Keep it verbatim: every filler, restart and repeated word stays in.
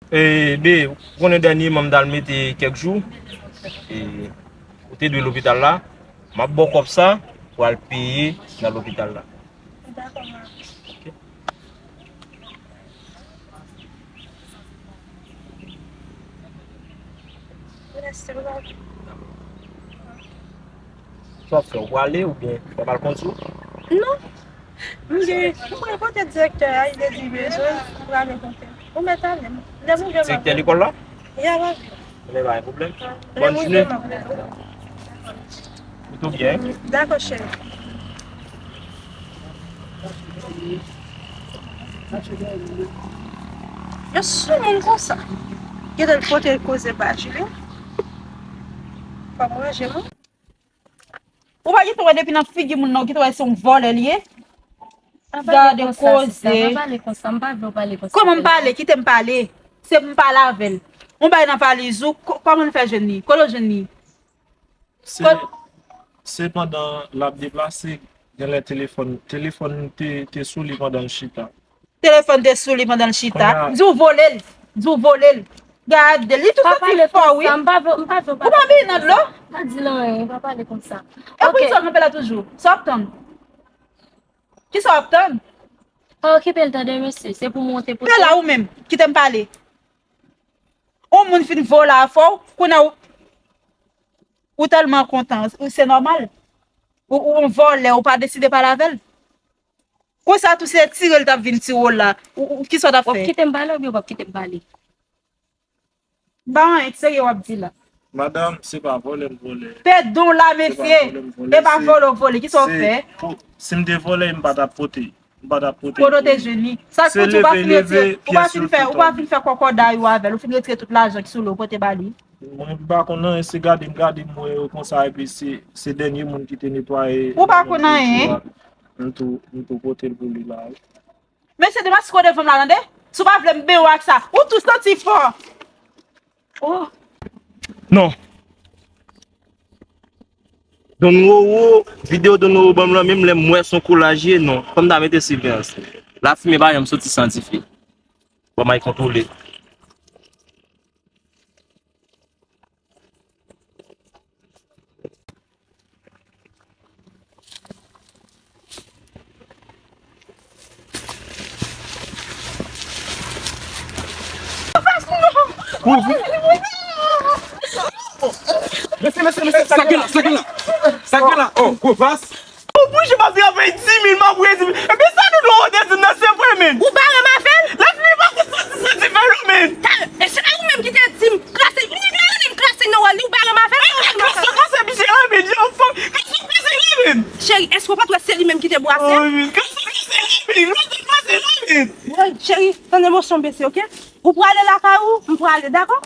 E, be, ou konnen dènyèman m t al mete kèk jou. E, ou te dwe lopital la. M ap ba w kòb sa pou al peye nan lopital la. Dakò, ma. Ok. Mèsi, baba. Sa w ap fè, ou prale oubyen w ap al kondui? Non. M gen, m pral kote direktè a, li te di bezwen, m prale kote l. Ou mèt ale. Lè m rive, m ap... Direktè lekòl la? Ya, m ap vin. Ebyen, pa gen pwoblèm. Bòn jounen. Ou tou byen? Dakò, cheri. Yo sou moun konsa. Gentan pote koze ba Jilè. Fò m ranje mwen. Ou pa gentan wè depi nan figi moun nan, ou gentan wè se yon vòlè li ye? Gade koze. Pa pale konsa, sista, pa pale konsa, m pa vle w pale konsa. Kòman m pale? Kite m pale. Se pou m pale avè l. Yon bagay nan valiz ou, ko-, kòman l fè jwenn li? Kote w jwenn li? Se, se pandan l ap deplase, genlè telefòn, telefòn te, te sou li pandan l chita. Telefòn te sou li pandan l chita. Kounye a. Di w vole l. Di w vole l. Gade, li tou santi fò, wi. Pa pale konsa, m pa vle, m pa vle w pale konsa. Ou pa vin nan dlo? Pa di l anyen, pa pale konsa. E pou kisa w kanpe la toujou? Sa w ap tann? Kisa w ap tann? Okipe l tande, mesye. Se pou monte pou... Pe la ou menm, kite m pale. Yon moun fin vole afè w, kounye a ou, ou tèlman kontan, ou, se nòmal. Ou, ou yon vòlè, ou pa deside pale avè l. Konsa tou se tire l t ap vin tire w la. Ou, ou, kisa w t ap fè? W ap kite m pale oubyen w p ap kite m pale? M pa anyen serye w ap di la. Madanm, se pa vòlè m vòlè. Pe don la, mesye. Se pa vòlè m vòlè. E pa vòlè w vòlè. Kisa w fè? Se pou, si m te vòlè, m pa t ap pote. M pa t ap pote l pou li. Kote w te jwenn li? Sa k pou di w pa fin retire, ou pa fin fè, ou pa fin fè kòkòday ou avè l, ou fin retire tout lajan ki sou li, ou pote ba li. Mwen pa konn anyen, se gade m gade m wè yo konsa, epi se, se dènye moun ki te netwaye. Ou pa konn anyen? M tou, m tou pote l pou li la, wi. Mesye, demaske w devan m la, tande? Si w pa vle m benyen w ak sa. Ou tou santi fò. Oh. Non. Don Roro, videyo Don Roro ban m lan, menm lè m wè se yon kolaj ye, non. Fò m ta mete siveyans. Lafimen pa janm soti san dife. Bon, m al kontwole. Mesye, mesye, mesye, sa k gen la, sa k gen la? Sa k gen la? Oh, gwo vas. Ou bouche pa vin avèk di mil, m ap voye di mil. Epi sa nou dwe te di m nan se vre, men. Ou pa renmen avè l? Lafimen pa konn santi, santi fè non, men. Talè, e se pa ou menm ki te di m klase, ou te di m klase nan wòl li, ou pa renmen avè l? Klase, klase, misye la, men, di yon fanm. Klase, klase, men. Cheri, èske w pa t wè se li menm ki te bwase? Oh, men, klase, klase, men. Klase, klase, men. Woy, cheri, tann emosyon bese, oke? Ou prale lakay ou, m prale, dakò?